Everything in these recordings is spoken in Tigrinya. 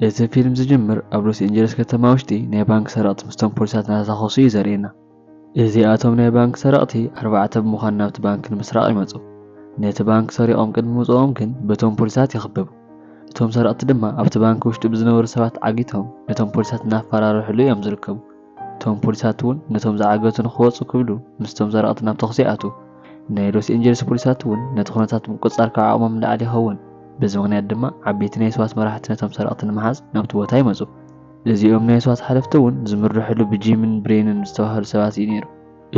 እቲ ፊልም ዝጅምር ኣብ ሎስ ኤንጀለስ ከተማ ውሽጢ ናይ ባንክ ሰረቕቲ ምስቶም ፖሊሳት እናተታኾሱ እዩ ዘርእየና። እዚኣቶም ናይ ባንክ ሰረቕቲ ኣርባዕተ ብምዃን ናብቲ ባንክ ንምስራቕ ይመጹ። ነቲ ባንክ ሰሪቖም ቅድሚ ምውጽኦም ግን በቶም ፖሊሳት ይኽበቡ። እቶም ሰረቕቲ ድማ ኣብቲ ባንክ ውሽጢ ብዝነበሩ ሰባት ዓጊቶም ነቶም ፖሊሳት እናፈራርሕሉ እዮም ዝርከቡ። እቶም ፖሊሳት እውን ነቶም ዝዓገቱ ንክወጹ ክብሉ ምስቶም ሰረቕቲ ናብ ተኹሲ ይኣትዉ። ናይ ሎስ ኤንጀለስ ፖሊሳት እውን ነቲ ኩነታት ምቁጽጻር ካብ ዓቕሞም ንላዕሊ ይኸውን። በዚ ምኽንያት ድማ ዓበይቲ ናይ ስዋት መራሕቲ ነቶም ሰረቕቲ ንምሓዝ ናብቲ ቦታ ይመጹ። እዚኦም ናይ ስዋት ሓለፍቲ እውን ዝምርሕሉ ብጂምን ብሬንን ዝተባህሉ ሰባት እዩ ነይሩ።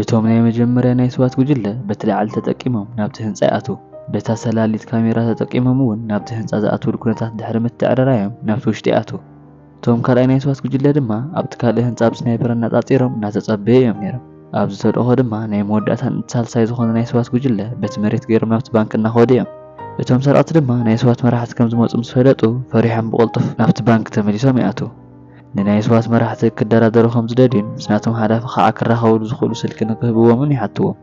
እቶም ናይ መጀመርያ ናይ ስዋት ጉጅለ በቲ ላዕሊ ተጠቂሞም ናብቲ ህንጻ ይኣትዉ። በታ ሰላሊት ካሜራ ተጠቂሞም እውን ናብቲ ህንጻ ዝኣትውሉ ኩነታት ድሕሪ ምትዕርራዮም ናብቲ ውሽጢ ይኣትዉ። እቶም ካልኣይ ናይ ስዋት ጉጅለ ድማ ኣብቲ ካልእ ህንጻ ብስናይፐር ኣነጻጺሮም እናተጸበዩ እዮም ነይሮም። ኣብዚ ተልእኾ ድማ ናይ መወዳእታን እቲ ሳልሳይ ዝኾነ ናይ ስዋት ጉጅለ በቲ መሬት ገይሮም ናብቲ ባንክ እናኸዱ እዮም። እቶም ሰረቕቲ ድማ ናይ ስዋት መራሕቲ ከም ዝመጹ ምስ ፈለጡ ፈሪሖም ብቕልጡፍ ናብቲ ባንክ ተመሊሶም ይኣትዉ። ንናይ ስዋት መራሕቲ ክደራደሩ ከም ዝደልዩን ምስ ናቶም ሓላፊ ከዓ ክራኸብሉ ዝኽእሉ ስልኪ ንክህብዎምን ይሓትዎም።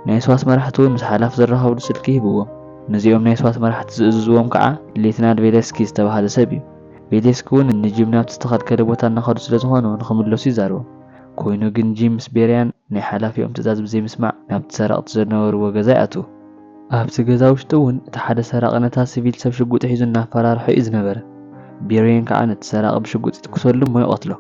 ናይ ስዋት መራሕቲ እውን ምስ ሓላፊ ዝራኸብሉ ስልኪ ይህብዎም። ነዚኦም ናይ ስዋት መራሕቲ ዝእዝዝዎም ከዓ ሌትናል ቬሌስኪ ዝተባህለ ሰብ እዩ። ቬሌስኪ እውን ንጂም ናብቲ ዝተኸልከለ ቦታ እናኸዱ ስለ ዝኾኑ ንክምለሱ ይዛረቦም። ኮይኑ ግን ጂም ምስ ቤርያን ናይ ሓላፊኦም ትእዛዝ ብዘይምስማዕ ናብቲ ሰረቕቲ ዝነበርዎ ገዛ ይኣትዉ። ኣብቲ ገዛ ውሽጢ እውን እቲ ሓደ ሰራቒ ነታ ሲቪል ሰብ ሽጉጥ ሒዙ እናፈራርሖ እዩ ዝነበረ። ቤርያን ከዓ ነቲ ሰራቒ ብሽጉጥ ይትኩሰሉ እሞ ይቐትሎ።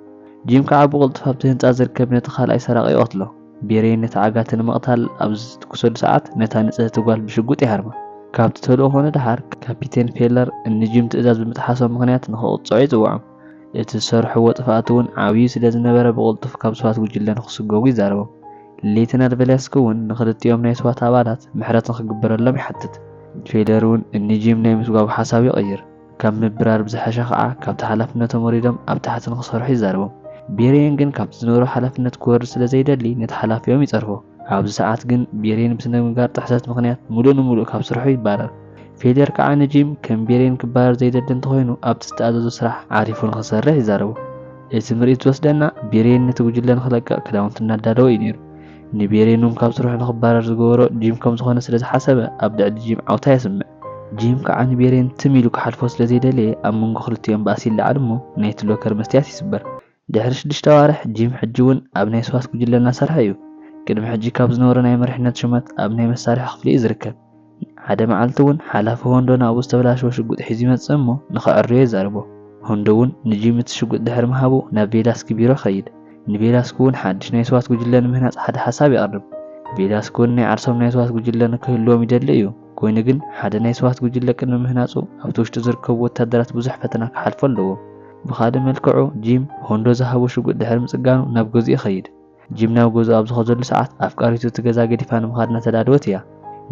ጂም ከዓ ብቕልጡፍ ኣብቲ ህንጻ ዝርከብ ነቲ ካልኣይ ሰራቒ ይቐትሎ። ቤርያን ነቲ ዓጋቲ ንምቕታል ኣብ ዝትኩሰሉ ሰዓት ነታ ንጽህቲ ጓል ብሽጉጥ ይሃርማ። ካብቲ ተልእኾ ንደሓር ካፒቴን ፌለር ንጂም ትእዛዝ ብምጥሓሶም ምኽንያት ንክቕጽዑ ይጽውዖም። እቲ ዝሰርሕዎ ጥፍኣት እውን ዓብዩ ስለ ዝነበረ ብቕልጡፍ ካብ ስዋት ጉጅለ ንክስጎጉ ይዛረቦም። ሌተናል ቬላስኮ እውን ንክልቲኦም ናይ ስዋት ኣባላት ምሕረት ንክግበረሎም ይሓትት። ፌለር እውን ንጂም ናይ ምስጓጉ ሓሳብ ይቕይር። ካብ ምብራር ብዝሐሸ ከዓ ካብቲ ሓላፍነቶም ወሪዶም ኣብ ታሕቲ ንክሰርሑ ይዛረቦም። ቤርየን ግን ካብቲ ዝነበሮ ሓላፍነት ክወርድ ስለ ዘይደሊ ነቲ ሓላፊኦም ይጸርፎ። ኣብዚ ሰዓት ግን ቤርየን ብስነ ምግባር ጥሕሰት ምኽንያት ሙሉእ ንሙሉእ ካብ ስርሑ ይባረር። ፌለር ከዓ ንጂም ከም ቤርየን ክባረር ዘይደሊ እንተኾይኑ ኣብቲ ዝተኣዘዞ ስራሕ ዓሪፉ ንክሰርሕ ይዛረቦ። እቲ ምርኢት ዝወስደና ቤርየን ነቲ ጉጅለ ንክለቅቕ ክዳውንቲ እናዳለወ እዩ ነይሩ። ንቤርየን እውን ካብ ስርሑ ንክባረር ዝገበሮ ጂም ከም ዝኾነ ስለ ዝሓሰበ ኣብ ልዕሊ ጂም ዓውታ የስምዕ። ጂም ከዓ ንቤርየን ትም ኢሉ ክሓልፎ ስለ ዘይደለየ ኣብ መንጎ ክልቲኦም ባእሲ ይለዓል እሞ ናይቲ ሎከር መስትያት ይስበር። ድሕሪ ሽዱሽተ ኣዋርሕ ጂም ሕጂ እውን ኣብ ናይ ስዋት ጉጅለ እናሰርሐ እዩ። ቅድሚ ሕጂ ካብ ዝነበሮ ናይ መሪሕነት ሹመት ኣብ ናይ መሳርሒ ክፍሊ እዩ ዝርከብ። ሓደ መዓልቲ እውን ሓላፊ ሆንዶ ናብኡ ዝተበላሸወ ሽጉጥ ሒዙ ይመጽእ እሞ ንኸዕርዮ ይዛረቦ። ሆንዶ እውን ንጂም እቲ ሽጉጥ ድሕሪ ምሃቡ ናብ ቬላስኪ ቢሮ ይኸይድ። ንቬላስኪ እውን ሓድሽ ናይ ስዋት ጉጅለ ንምህናጽ ሓደ ሓሳብ የቕርብ። ቬላስኪ እውን ናይ ዓርሶም ናይ ስዋት ጉጅለ ንክህልዎም ይደሊ እዩ። ኮይኑ ግን ሓደ ናይ ስዋት ጉጅለ ቅድሚ ምህናጹ ኣብቲ ውሽጢ ዝርከቡ ወታደራት ብዙሕ ፈተና ክሓልፉ ኣለዎም። ብኻልእ መልክዑ ጂም ሆንዶ ዝሃቦ ሽጉጥ ድሕሪ ምጽጋኑ ናብ ገዝኡ ይኸይድ። ጂም ናብ ገዝኡ ኣብ ዝኸደሉ ሰዓት ኣፍቃሪቱ እቲ ገዛ ገዲፋ ንምኻድ እናተዳለወት እያ።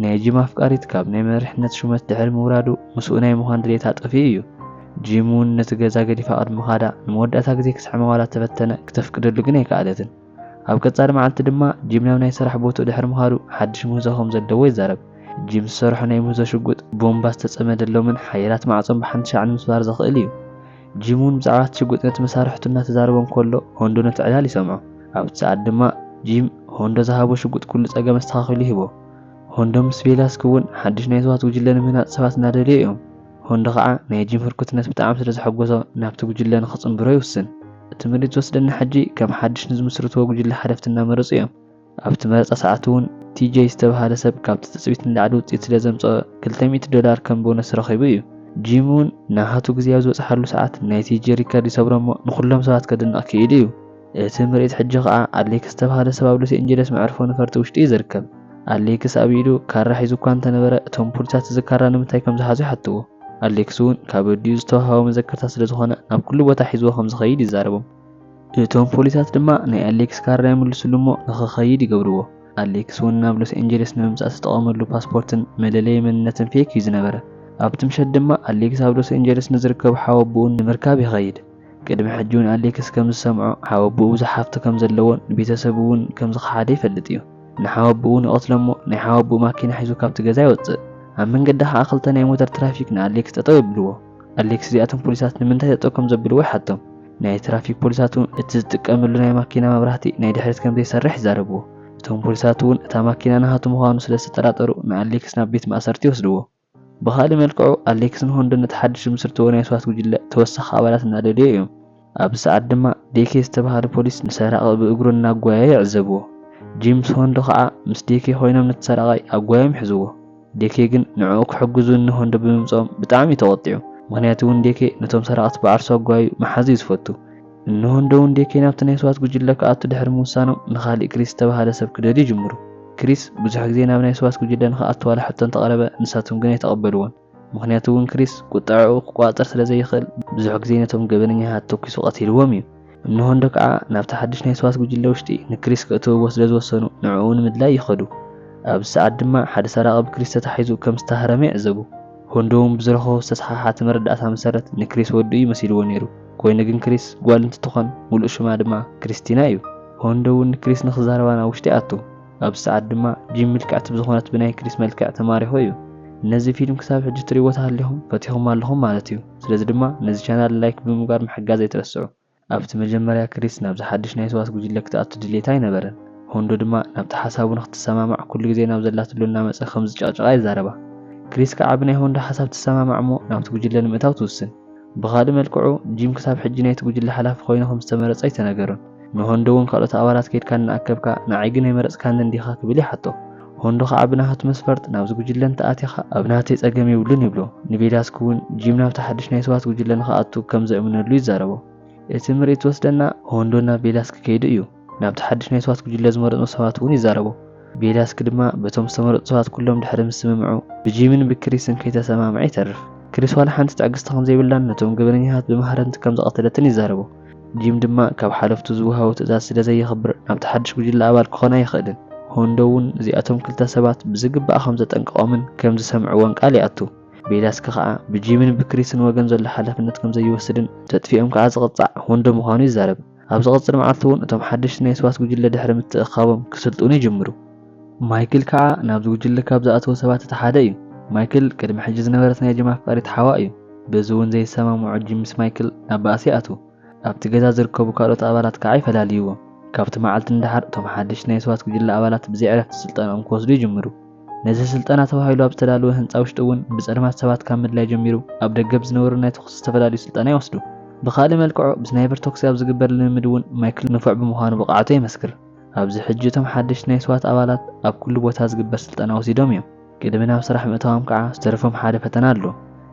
ናይ ጂም ኣፍቃሪት ካብ ናይ መሪሕነት ሹመት ድሕሪ ምውራዱ ምስኡ ናይ ምዃን ድሌታ ጠፊኡ እዩ። ጂም እውን ነቲ ገዛ ገዲፋ ቅድሚ ምኻዳ ንመወዳእታ ግዜ ክስሕማ ዋላ ተፈተነ ክተፍቅደሉ ግን ኣይከኣለትን። ኣብ ቀጻሊ መዓልቲ ድማ ጂም ናብ ናይ ስራሕ ቦትኡ ድሕሪ ምኻዱ ሓድሽ ምህዞ ከም ዘለዎ ይዛረብ። ጂም ዝሰርሖ ናይ ምህዞ ሽጉጥ ቦምባ ዝተጸመደሎምን ሓያላት ማዕጾን ብሓንቲ ሻዕ ንምስባር ዘኽእል እዩ። ጂም እውን ብዛዕባ እቲ ሽጉጥ ነቲ መሳርሕቱ እናተዛረቦ እንከሎ ሆንዶ ነቲ ዕላል ይሰምዖ። ኣብቲ ሰዓት ድማ ጂም ሆንዶ ዝሃቦ ሽጉጥ ኩሉ ጸገም ኣስተኻኺሉ ይህቦ። ሆንዶ ምስ ቬላስኪ እውን ሓድሽ ናይ ስዋት ጉጅለ ንምህናጽ ሰባት እናደለዩ እዮም። ሆንዶ ኸዓ ናይ ጂም ህርኩትነት ብጣዕሚ ስለ ዘሐጎሶ ናብቲ ጉጅለ ንኽጽንብሮ ይውስን። እቲ ምርኢት ዝወስደና ሕጂ ከም ሓድሽ ንዝምስርትዎ ጉጅለ ሓለፍቲ እናመረጹ እዮም። ኣብቲ መረጻ ሰዓት እውን ቲጄይ ዝተባህለ ሰብ ካብቲ ትጽቢት ንላዕሊ ውጽኢት ስለ ዘምጸኦ ክልተ ሚእቲ ዶላር ከም ቦነስ ረኺቡ እዩ። ጂም እውን ናሃቱ ግዜ ኣብ ዝበጽሓሉ ሰዓት ናይ ቲጄይ ሪከርድ ይሰብሮ እሞ ንኹሎም ሰባት ከድንቕ ክኢሉ እዩ። እቲ ምርኢት ሕጂ ኸኣ ኣሌክስ ዝተባህለ ሰብ ኣብ ሎስ ኤንጀለስ መዕርፎ ነፈርቲ ውሽጢ እዩ ዝርከብ። ኣሌክስ ኣብ ኢዱ ካራ ሒዙ እኳ እንተነበረ እቶም ፖሊሳት እዚ ካራ ንምንታይ ከም ዝሓዞ ይሓትዎ። ኣሌክስ እውን ካብ ኣዲኡ ዝተዋህቦ መዘከርታ ስለ ዝኾነ ናብ ኩሉ ቦታ ሒዝዎ ከም ዝኸይድ ይዛረቦም። እቶም ፖሊሳት ድማ ናይ ኣሌክስ ካራ ይምልስሉ እሞ ንኽኸይድ ይገብርዎ። ኣሌክስ እውን ናብ ሎስ ኤንጀለስ ንምምጻእ ዝተጠቐመሉ ፓስፖርትን መለለዪ መንነትን ፌክ እዩ ዝነበረ። ኣብቲ ምሸት ድማ ኣሌክስ ኣብ ሎስ ኤንጀለስ ንዝርከቡ ሓወቦኡ ንምርካብ ይኸይድ። ቅድሚ ሕጂ እውን ኣሌክስ ከም ዝሰምዖ ሓወቦኡ ብዙሕ ሃፍቲ ከም ዘለዎን ንቤተሰቡ እውን ከም ዝኸሓደ ይፈልጥ እዩ። ንሓወቦኡ እውን ይቐትሎ እሞ ናይ ሓወቦኡ ማኪና ሒዙ ካብቲ ገዛ ይወጽእ። ኣብ መንገዲ ከዓ ክልተ ናይ ሞተር ትራፊክ ንኣሌክስ ጠጠው የብልዎ። ኣሌክስ እዚኣቶም ፖሊሳት ንምንታይ ጠጠው ከም ዘብልዎ ይሓቶም። ናይ ትራፊክ ፖሊሳት እውን እቲ ዝጥቀመሉ ናይ ማኪና መብራህቲ ናይ ድሕሪት ከም ዘይሰርሕ ይዛረብዎ። እቶም ፖሊሳት እውን እታ ማኪና ናሃቱ ምዃኑ ስለ ዝተጠራጠሩ ንኣሌክስ ናብ ቤት ማእሰርቲ ይወስድዎ። ብኻልእ መልክዑ ኣሌክስን ሆንዶ ነቲ ሓድሽ ዝምስርትዎ ናይ ስዋት ጉጅለ ተወሳኺ ኣባላት እናደልዩ እዮም። ኣብዚ ሰዓት ድማ ዴኬ ዝተባህለ ፖሊስ ንሰራቒ ብእግሩ እናጓየየ ይዕዘብዎ። ጂምስ ሆንዶ ከዓ ምስ ዴኬ ኮይኖም ነቲ ሰራቒ ኣጓዮም ይሕዝዎ። ዴኬ ግን ንዕኡ ክሕግዙ ንሆንዶ ብምምፅኦም ብጣዕሚ እዩ ተቆጢዑ። ምክንያቱ እውን ዴኬ ነቶም ሰራቕቲ ብዓርሱ ኣጓዩ መሓዙ እዩ ዝፈቱ። እንሆንዶ እውን ዴኬ ናብቲ ናይ ስዋት ጉጅለ ክኣቱ ድሕሪ ምውሳኖም ንካሊእ ክሪስ ዝተባህለ ሰብ ክደልዩ ይጅምሩ። ክሪስ ብዙሕ ግዜ ናብ ናይ ስዋት ጉጅለ ንክኣቱ ዋላ ሕቶ እንተቐረበ ንሳቶም ግን ኣይተቐበልዎን። ምክንያቱ እውን ክሪስ ቁጥዐኡ ክቋፀር ስለ ዘይኽእል ብዙሕ ግዜ ነቶም ገበነኛታት ተኩሱ ቀቲልዎም እዩ። እንሆንዶ ከዓ ናብቲ ሓድሽ ናይ ስዋት ጉጅለ ውሽጢ ንክሪስ ክእትውዎ ስለ ዝወሰኑ ንዕኡ ንምድላይ ይኸዱ። ኣብዚ ሰዓት ድማ ሓደ ሰራቒ ብክሪስ ተታሒዙ ከም ዝተሃረመ ይዕዘቡ። ሆንዶ እውን ብዝረኸቦ ዝተሰሓሓተ መረዳእታ መሰረት ንክሪስ ወዱ እዩ መሲልዎ ነይሩ። ኮይኑ ግን ክሪስ ጓል እንትትኾን ሙሉእ ሽማ ድማ ክሪስቲና እዩ። ሆንዶ እውን ንክሪስ ንክዛረባ ናብ ውሽጢ ኣቱ። ኣብዚ ሰዓት ድማ ጂም ምልክዕቲ ብዝኾነት ብናይ ክሪስ መልክዕ ተማሪኹ እዩ። ነዚ ፊልም ክሳብ ሕጂ ትሪእዎ ተሃሊኹም ፈቲኹም ኣለኹም ማለት እዩ። ስለዚ ድማ ነዚ ቻናል ላይክ ብምግባር ምሕጋዝ ኣይትረስዑ። ኣብቲ መጀመርያ ክሪስ ናብዚ ሓድሽ ናይ ስዋት ጉጅለ ክትኣቱ ድሌታ ኣይነበረን። ሆንዶ ድማ ናብቲ ሓሳቡ ንክትሰማማዕ ኩሉ ግዜ ናብ ዘላትሉ እናመፀ ከም ዝጨቕጨቓ ይዛረባ። ክሪስ ከዓ ብናይ ሆንዶ ሓሳብ ትሰማማዕ እሞ ናብቲ ጉጅለ ንምእታው ትውስን። ብኻልእ መልክዑ ጂም ክሳብ ሕጂ ናይቲ ጉጅለ ሓላፊ ኮይኑ ከም ዝተመረፀ ኣይተነገሮን። ንሆንዶ እውን ካልኦት ኣባላት ከይድካ እናኣከብካ ንዓይ ግን ኣይመረፅካንን ዲኻ ክብል ይሓቶ። ሆንዶ ከዓ ብናሃቱ መስፈርት ናብዚ ጉጅለ እንተኣቲኻ ኣብ ናተይ ፀገም የብሉን ይብሎ። ንቤላስክ እውን ጂም ናብቲ ሓድሽ ናይ ስዋት ጉጅለ ንክኣቱ ከም ዘእምነሉ ይዛረቦ። እቲ ምርኢት ዝወስደና ሆንዶ ናብ ቤላስክ ከይዱ እዩ። ናብቲ ሓድሽ ናይ ስዋት ጉጅለ ዝመረፁ ሰባት እውን ይዛረቦ። ቤላስክ ድማ በቶም ዝተመረፁ ሰባት ኩሎም ድሕሪ ምስምምዑ ብጂምን ብክሪስን ከይተሰማምዐ ይተርፍ። ክሪስ ዋላ ሓንቲ ትዕግስቲ ከም ዘይብላን ነቶም ገበነኛታት ብማህረምቲ ከም ዝቐተለትን ይዛረቦ። ጂም ድማ ካብ ሓለፍቱ ዝወሃቦ ትእዛዝ ስለ ዘየኽብር ናብቲ ሓድሽ ጉጅለ ኣባል ክኾን ኣይኽእልን። ሆንዶ እውን እዚኣቶም ክልተ ሰባት ብዝግባእ ከም ዘጠንቅቖምን ከም ዝሰምዕዎን ቃል ይኣቱ። ቤላስክ ከዓ ብጂምን ብክሪስን ወገን ዘሎ ሓላፍነት ከም ዘይወስድን ተጥፊኦም ከዓ ዝቕጻዕ ሆንዶ ምዃኑ ይዛረብ። ኣብ ዝቐጽል መዓልቲ እውን እቶም ሓደሽቲ ናይ ስዋት ጉጅለ ድሕሪ ምትእኻቦም ክስልጥኑ ይጅምሩ። ማይክል ከዓ ናብዚ ጉጅለ ካብ ዝኣተዉ ሰባት እቲ ሓደ እዩ። ማይክል ቅድሚ ሕጂ ዝነበረት ናይ ጂም ኣፍቃሪት ሓዋ እዩ። በዚ እውን ዘይሰማምዑ ጂም ምስ ማይክል ናብ ባእሲ ይኣትዉ። ኣብቲ ገዛ ዝርከቡ ካልኦት ኣባላት ከዓ ይፈላልይዎም። ካብቲ መዓልቲ ንደሓር እቶም ሓደሽቲ ናይ ስዋት ጉጅለ ኣባላት ብዘይ ዕረፍቲ ስልጠናኦም ክወስዱ ይጅምሩ። ነዚ ስልጠና ተባሂሉ ኣብ ዝተዳለወ ህንጻ ውሽጢ እውን ብጸልማት ሰባት ካብ ምድላይ ጀሚሩ ኣብ ደገ ብዝነበሩ ናይ ተኹሲ ዝተፈላለዩ ስልጠና ይወስዱ። ብኻልእ መልክዑ ብስናይፐር ተኹሲ ኣብ ዝግበር ልምምድ እውን ማይክል ንፉዕ ብምዃኑ ብቕዓቱ የመስክር። ኣብዚ ሕጂ እቶም ሓደሽቲ ናይ ስዋት ኣባላት ኣብ ኩሉ ቦታ ዝግበር ስልጠና ወሲዶም እዮም። ቅድሚ ናብ ስራሕ ምእታዎም ከዓ ዝተረፎም ሓደ ፈተና ኣሎ።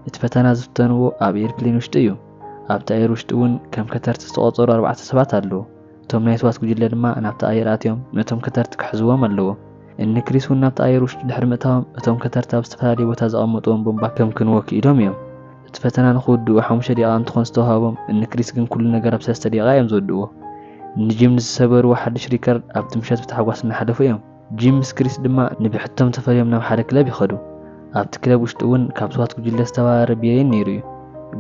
እቲ ፈተና ዝፍተንዎ ኣብ ኤርፕሌን ውሽጢ እዩ። ኣብቲ ኣየር ውሽጢ እውን ከም ከተርቲ ዝተቖጸሩ ኣርባዕተ ሰባት ኣለዉ። እቶም ናይ ስዋት ጉጅለ ድማ ናብቲ ኣየር ኣትዮም ነቶም ከተርቲ ክሕዝዎም ኣለዎም። እኒ ክሪስ እውን ናብቲ ኣየር ውሽጢ ድሕሪ ምእታዎም እቶም ከተርቲ ኣብ ዝተፈላለየ ቦታ ዘቐመጥዎም ቦምባ ከም ክንዎ ክኢሎም እዮም። እቲ ፈተና ንክውድኡ ሓሙሽተ ደቂቓ እንትኾን ዝተዋሃቦም፣ እኒ ክሪስ ግን ኩሉ ነገር ኣብ ሰለስተ ደቂቓ እዮም ዝወድእዎ። ንጂም ንዝሰበርዎ ሓድሽ ሪከርድ ኣብቲ ምሸት ብታሕጓስ እናሓለፉ እዮም። ጂም ምስ ክሪስ ድማ ንብሕቶም ተፈልዮም ናብ ሓደ ክለብ ይኸዱ። ኣብቲ ክለብ ውሽጢ እውን ካብ ስዋት ጉጅለ ዝተባረረ ቤሬን ነይሩ እዩ።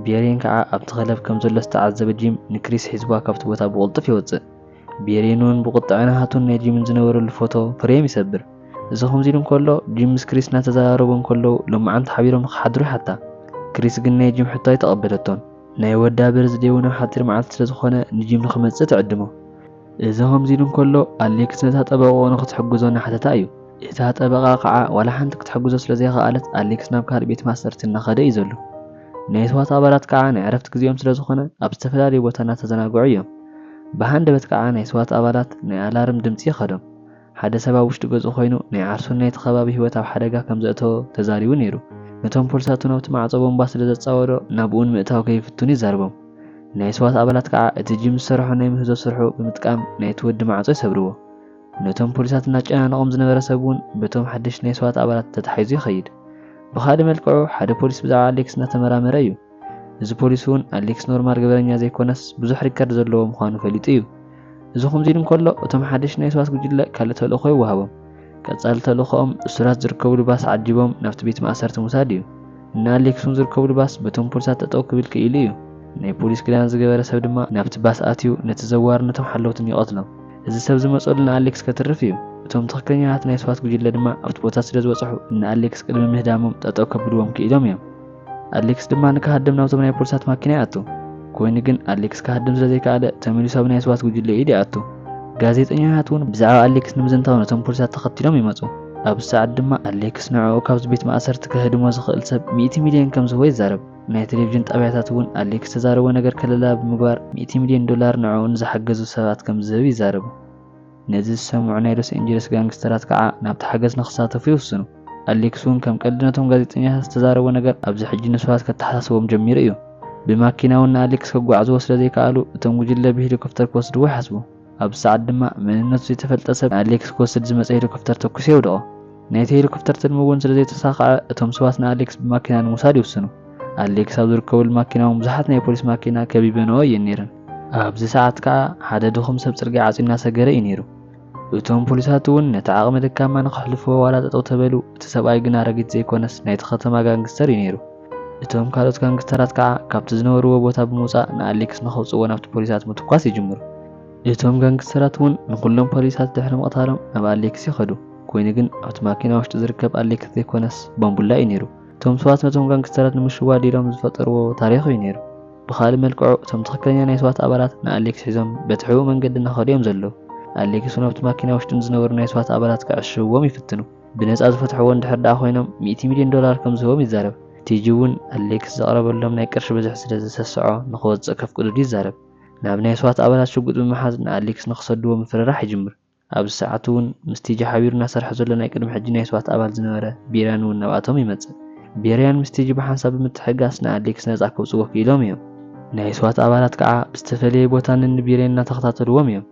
ቤሬን ከዓ ኣብቲ ክለብ ከም ዘሎ ዝተዓዘበ ጂም ንክሪስ ሒዝዋ ካብቲ ቦታ ብቕልጡፍ ይወፅእ። ቤሬን እውን ብቁጥዐ ናሃቱን ናይ ጂምን ዝነበረሉ ፎቶ ፍሬም ይሰብር። እዚ ከምዚ ኢሉ እንከሎ ጂም ምስ ክሪስ እናተዘራረቡ እንከለዉ ሎማዓንቲ ሓቢሮም ንክሓድሩ ይሓታ። ክሪስ ግን ናይ ጂም ሕቶ ኣይተቐበለቶን። ናይ ወዳ በርዝዴ እውን ኣብ ሓፂር መዓልቲ ስለ ዝኾነ ንጂም ንክመፅእ ትዕድሞ። እዚ ከምዚ ኢሉ እንከሎ ኣሌክስ ነታ ጠበቃኡ ንክትሕግዞ እናሓተታ እዩ። እታ ጠበቃ ከዓ ዋላ ሓንቲ ክትሕግዞ ስለ ዘይከኣለት ኣሌክስ ናብ ካልእ ቤት ማእሰርቲ እናኸደ እዩ ዘሎ። ናይ ስዋት ኣባላት ከዓ ናይ ዕረፍቲ ግዜኦም ስለ ዝኾነ ኣብ ዝተፈላለየ ቦታ እናተዘናግዑ እዮም። ብሃንደበት ከዓ ናይ ስዋት ኣባላት ናይ ኣላርም ድምፂ ይኸዶም። ሓደ ሰብ ኣብ ውሽጢ ገዝኡ ኮይኑ ናይ ዓርሱን ናይቲ ከባቢ ህይወት ኣብ ሓደጋ ከም ዘእተወ ተዛሪቡ ነይሩ። ነቶም ፖሊሳት እውን ኣብቲ ማዕጾ ቦምባ ስለ ዘጻወዶ ናብኡ ንምእታው ከይፍትኑ ይዛረቦም። ናይ ስዋት ኣባላት ከዓ እቲ ጂም ዝሰርሖ ናይ ምህዞ ስርሑ ብምጥቃም ናይቲ ወዲ ማዕጾ ይሰብርዎ። ነቶም ፖሊሳት እናጨናነቖም ዝነበረ ሰብ እውን በቶም ሓደሽቲ ናይ ስዋት ኣባላት ተታሒዙ ይኸይድ። ብኻልእ መልክዑ ሓደ ፖሊስ ብዛዕባ ኣሌክስ እናተመራመረ እዩ። እዚ ፖሊስ እውን ኣሌክስ ኖርማል ገበነኛ ዘይኮነስ ብዙሕ ሪከርድ ዘለዎ ምዃኑ ፈሊጡ እዩ። እዚ ከምዚ ኢሉ እንከሎ እቶም ሓደሽቲ ናይ ስዋት ጉጅለ ካልእ ተልእኾ ይወሃቦም። ቀጻሊ ተልእኾኦም እሱራት ዝርከብሉ ባስ ዓጂቦም ናብቲ ቤት ማእሰርቲ ምውሳድ እዩ። እኒ ኣሌክስ እውን ዝርከብሉ ባስ በቶም ፖሊሳት ጠጠው ክብል ክኢሉ እዩ። ናይ ፖሊስ ክዳን ዝገበረ ሰብ ድማ ናብቲ ባስ ኣትዩ ነቲ ዘዋርን ነቶም ሓለውትን ይቐትሎም። እዚ ሰብ ዝመፀሉ ንኣሌክስ ከትርፍ እዩ። እቶም ትኽክለኛታት ናይ ስዋት ጉጅለ ድማ ኣብቲ ቦታ ስለ ዝበፅሑ ንኣሌክስ ቅድሚ ምህዳሞም ጠጠው ከብልዎም ክኢሎም እዮም። ኣሌክስ ድማ ንክሃድም ናብቶም ናይ ፖሊሳት ማኪና ይኣቱ። ኮይኑ ግን ኣሌክስ ክሃድም ስለ ዘይከኣለ ተመሊሱ ኣብ ናይ ስዋት ጉጅለ ኢድ ይኣቱ። ጋዜጠኛታት እውን ብዛዕባ ኣሌክስ ንምዝንታው ነቶም ፖሊሳት ተኸቲሎም ይመፁ። ኣብዚ ሰዓት ድማ ኣሌክስ ንዕኡ ካብዚ ቤት ማእሰርቲ ከህድሞ ዝኽእል ሰብ ሚእቲ ሚልዮን ከም ዝህቦ ይዛረብ። ናይ ቴሌቪዥን ጣብያታት እውን ኣሌክስ ዝተዛረቦ ነገር ከለላ ብምግባር ሚእቲ ሚልዮን ዶላር ንዕኡ ንዝሓገዙ ሰባት ከም ዝህብ ይዛረቡ። ነዚ ዝሰምዑ ናይ ሎስ ኤንጀለስ ጋንግስተራት ከዓ ናብቲ ሓገዝ ንኽሳተፉ ይውስኑ። ኣሌክስ እውን ከም ቀልዲ ነቶም ጋዜጠኛታት ዝተዛረቦ ነገር ኣብዚ ሕጂ ንሰባት ከተሓሳስቦም ጀሚሩ እዩ። ብማኪና እውን ንኣሌክስ ከጓዕዝዎ ስለ ዘይከኣሉ እቶም ጉጅለ ብሄሊኮፕተር ክወስድዎ ይሓስቡ። ኣብዚ ሰዓት ድማ መንነቱ ዘይተፈልጠ ሰብ ንኣሌክስ ክወስድ ዝመፀ ሄሊኮፕተር ተኩሱ የውድቖ። ናይቲ ሄሊኮፕተር ትልሚ እውን ስለ ዘይተሳኽዐ እቶም ሰባት ንኣሌክስ ብማኪና ንምውሳድ ይውስኑ። ኣሌክስ ኣብ ዝርከበሉ ማኪና እውን ብዙሓት ናይ ፖሊስ ማኪና ከቢበንኦ እየን ነይረን። ኣብዚ ሰዓት ከዓ ሓደ ድኹም ሰብ ፅርግያ ዓፅዩ እናሰገረ እዩ ነይሩ። እቶም ፖሊሳት እውን ነቲ ዓቕሚ ደካማ ንኸሕልፍዎ ዋላ ጠጠው ተበሉ፣ እቲ ሰብኣይ ግን ኣረጊት ዘይኮነስ ናይቲ ከተማ ጋንግስተር እዩ ነይሩ። እቶም ካልኦት ጋንግስተራት ከዓ ካብቲ ዝነበርዎ ቦታ ብምውፃእ ንኣሌክስ ንኸውፅእዎ ናብቲ ፖሊሳት ምትኳስ ይጅምሩ። እቶም ጋንግስተራት እውን ንኹሎም ፖሊሳት ድሕሪ ምቕታሎም ናብ ኣሌክስ ይኸዱ። ኮይኑ ግን ኣብቲ ማኪና ውሽጢ ዝርከብ ኣሌክስ ዘይኮነስ ባምቡላ እዩ ነይሩ። እቶም ሰባት ነቶም ጋንግስተራት ንምሽዋድ ኢሎም ዝፈጠርዎ ታሪኽ እዩ ነይሩ። ብኻልእ መልክዑ እቶም ትኽክለኛ ናይ ስዋት ኣባላት ንኣሌክስ ሒዞም በቲ ሕቡእ መንገዲ እናኸዱ እዮም ዘለዉ። ኣሌክስ እውን ኣብቲ ማኪና ውሽጢ ንዝነበሩ ናይ ስዋት ኣባላት ክዕሽውዎም ይፍትኑ። ብነፃ ዝፈትሕዎ እንድሕር ደኣ ኮይኖም ሚእቲ ሚልዮን ዶላር ከም ዝህቦም ይዛረብ። ቲጂ እውን ኣሌክስ ዘቕረበሎም ናይ ቅርሺ ብዝሒ ስለ ዝሰስዖ ንኽወፅእ ከፍቅዱሉ ይዛረብ። ናብ ናይ ስዋት ኣባላት ሽጉጥ ብምሓዝ ንኣሌክስ ንኽሰድዎ ምፍርራሕ ይጅምር። ኣብዚ ሰዓት እውን ምስ ቲጂ ሓቢሩ እናሰርሐ ዘሎ ናይ ቅድሚ ሕጂ ናይ ስዋት ኣባል ዝነበረ ቤርያን እውን ናብኣቶም ይመጽእ። ቤርያን ምስ ቲጂ ብሓንሳብ ብምትሕግጋዝ ንኣሌክስ ነጻ ከውጽእዎ ክኢሎም እዮም። ናይ ስዋት ኣባላት ከዓ ብዝተፈለየ ቦታ ንኒቤሬን እናተኸታተልዎም እዮም።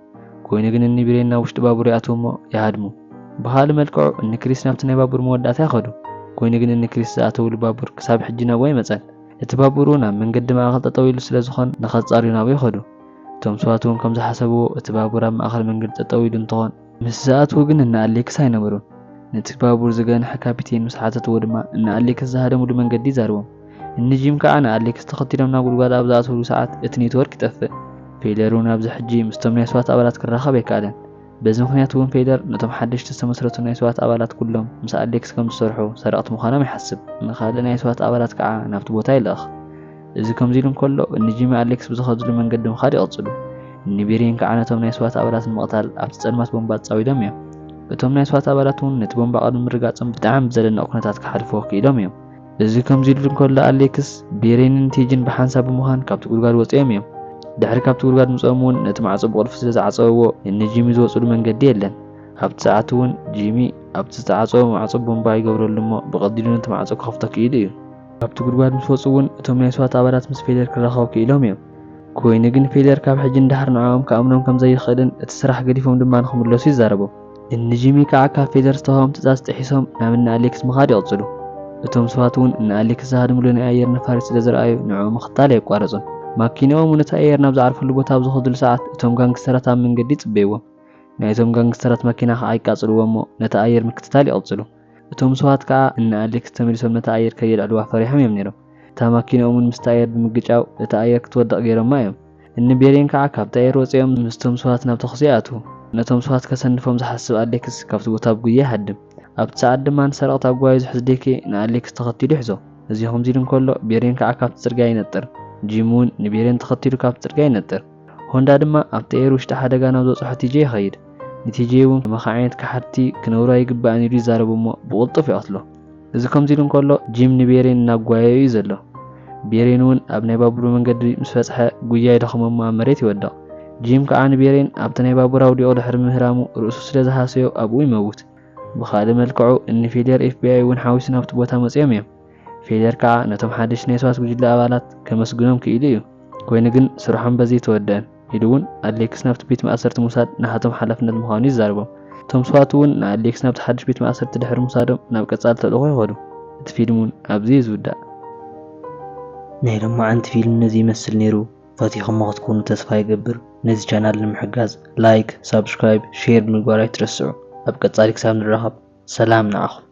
ኮይኑ ግን ንኒቤሬን ናብ ውሽጢ ባቡር ይኣትዉ እሞ ይሃድሙ። ብኻልእ መልክዑ ንክሪስ ናብቲ ናይ ባቡር መወዳእታ ይኸዱ። ኮይኑ ግን ንክሪስ ዝኣተውሉ ባቡር ክሳብ ሕጂ ናብኡ ኣይመጸን። እቲ ባቡር እውን ኣብ መንገዲ ማእኸል ጠጠው ኢሉ ስለ ዝኾን ንኸጻርዩ ናብኡ ይኸዱ። እቶም ሰባት እውን ከም ዝሓሰብዎ እቲ ባቡር ኣብ ማእኸል መንገዲ ጠጠው ኢሉ እንተኾን ምስ ዝኣትዉ ግን እነ ኣሌክስ ኣይነበሩን። ነቲ ባቡር ዝገንሐ ካፒቴን ምስ ሓተትዎ ድማ እነ ኣሌክስ ዝሃደምሉ መንገዲ ይዛርቦም። እኒ ጂም ከዓ ንኣሌክስ ተኸቲሎም ናብ ጉድጓድ ኣብ ዝኣትውሉ ሰዓት እቲ ኔትወርክ ይጠፍእ። ፌለር እውን ኣብዚ ሕጂ ምስቶም ናይ ስዋት ኣባላት ክራኸብ ኣይከኣለን። በዚ ምኽንያት እውን ፌለር ነቶም ሓደሽቲ ዝተመስረቱ ናይ ስዋት ኣባላት ኩሎም ምስ ኣሌክስ ከም ዝሰርሑ ሰረቕቲ ምዃኖም ይሓስብ። ንኻልእ ናይ ስዋት ኣባላት ከዓ ናብቲ ቦታ ይልእኽ። እዚ ከምዚ ኢሉ እንከሎ እኒ ጂሚ ኣሌክስ ብዝኸድሉ መንገዲ ምኻድ ይቕጽሉ። እኒ ቤሬን ከዓ ነቶም ናይ ስዋት ኣባላት ንምቕታል ኣብቲ ጸልማት ቦምባ ኣጻዊዶም እዮም። እቶም ናይ ስዋት ኣባላት እውን ነቲ ቦምባ ቅድሚ ምርጋጾም ብጣዕሚ ብዘደንቕ ኩነታት ክሓልፍዎ ክኢሎም እዮም። እዚ ከምዚ ኢሉ እንከሎ ኣሌክስ፣ ቤሬንን ቲጅን ብሓንሳብ ብምዃን ካብቲ ጉድጓድ ወጺኦም እዮም። ድሕሪ ካብቲ ጉድጓድ ምጽኦም እውን ነቲ ማዕጾ ብቑልፊ ስለ ዝዓጸውዎ እኒ ጂሚ ዝወጽሉ መንገዲ የለን። ኣብቲ ሰዓት እውን ጂሚ ኣብቲ ዝተዓጸወ ማዕጾ ቦምባ ይገብረሉ እሞ ብቐሊሉ ነቲ ማዕጾ ክኸፍቶ ክኢሉ እዩ። ካብቲ ጉድጓድ ምስ ወጹ እውን እቶም ናይ ስዋት ኣባላት ምስ ፌለር ክራኸቡ ክኢሎም እዮም። ኮይኑ ግን ፌለር ካብ ሕጂ ንደሓር ንዕኦም ክኣምኖም ከም ዘይኽእልን እቲ ስራሕ ገዲፎም ድማ ንኽምለሱ ይዛረቦም። እኒ ጂሚ ከዓ ካብ ፌለር ዝተዋህቦም ትእዛዝ ጥሒሶም ናብ እኒ ኣሌክስ ምኻድ ይቕጽሉ። እቶም ሰባት እውን እኒ ኣሌክስ ዝሃድምሉ ናይ ኣየር ነፋሪት ስለ ዝረኣዩ ንዕኡ ምኽታል ኣየቋረጹን። ማኪንኦም እውን እቲ ኣየር ናብ ዝዓርፈሉ ቦታ ኣብ ዝኸድሉ ሰዓት እቶም ጋንግስተራት ኣብ መንገዲ ይጽበይዎም። ናይቶም ጋንግስተራት ማኪና ከዓ ይቃጽልዎ እሞ ነቲ ኣየር ምክትታል ይቕጽሉ። እቶም ሰባት ከዓ እኒ ኣሌክስ ተመሊሶም ነቲ ኣየር ከየልዕልዋ ፈሪሖም እዮም ነይሮም። እታ ማኪንኦም እውን ምስቲ ኣየር ብምግጫው እቲ ኣየር ክትወድቕ ገይሮማ እዮም። እኒ ቤሬን ከዓ ካብቲ ኣየር ወፂኦም ምስቶም ሰባት ናብ ተኹሲ ይኣትዉ። ነቶም ሰባት ከሰንፎም ዝሓስብ ኣሌክስ ካብቲ ቦታ ብጉያ ይሃድም። ኣብቲ ሰዓት ድማ ንሰረቕቲ ኣጓዩ ዝሕዝ ዴኬ ንኣሌክስ ተኸቲሉ ይሕዞ። እዚ ከምዚ ኢሉ እንከሎ ቤሬን ከዓ ካብቲ ፅርግያ ይነጥር። ጂም እውን ንቤሬን ተኸቲሉ ካብቲ ፅርግያ ይነጥር። ሆንዳ ድማ ኣብቲ ኣየር ውሽጢ ሓደጋ ናብ ዝበፅሖ ቲጄ ይኸይድ። ንቲጄ እውን ከማኻ ዓይነት ከሓድቲ ክነብሩ ኣይግባእን ኢሉ ይዛረቦ እሞ ብቕልጡፍ ይቐትሎ። እዚ ከምዚ ኢሉ እንከሎ ጂም ንቤሬን እናጓየዮ እዩ ዘሎ። ቤሬን እውን ኣብ ናይ ባቡር መንገዲ ምስ በፅሐ ጉያ ይደኽሞ እሞ ኣብ መሬት ይወድቕ። ጂም ከዓ ንቤሬን ኣብቲ ናይ ባቡር ኣውዲቑ ድሕሪ ምህራሙ ርእሱ ስለ ዝሃሰዮ ኣብኡ ይመውት። ብኻልእ መልክዑ እኒ ፌልየር ኤፍቢኣይ እውን ሓዊሱ ናብቲ ቦታ መፂኦም እዮም። ፌልየር ከዓ ነቶም ሓደሽቲ ናይ ስዋት ጉጅለ ኣባላት ከመስግኖም ክኢሉ እዩ። ኮይኑ ግን ስርሖም በዚ ኣይተወደአን ኢሉ እውን ኣሌክስ ናብቲ ቤት ማእሰርቲ ምውሳድ ናሃቶም ሓላፍነት ምዃኑ ይዛረቦም። እቶም ስዋት እውን ንኣሌክስ ናብቲ ሓድሽ ቤት ማእሰርቲ ድሕሪ ምውሳዶም ናብ ቀጻሊ ተልእኾ ይኸዱ። እቲ ፊልም እውን ኣብዚ እዩ ዝውዳእ። ናይ ሎማዓንቲ ፊልም ነዚ ይመስል ነይሩ። ፈቲኹሞ ክትኮኑ ተስፋ ይገብር። ነዚ ቻናል ንምሕጋዝ ላይክ፣ ሳብስክራይብ፣ ሼር ብምግባር ኣይትረስዑ። ኣብ ቀጻሊ ክሳብ ንራኸብ ሰላም ንዓኹም።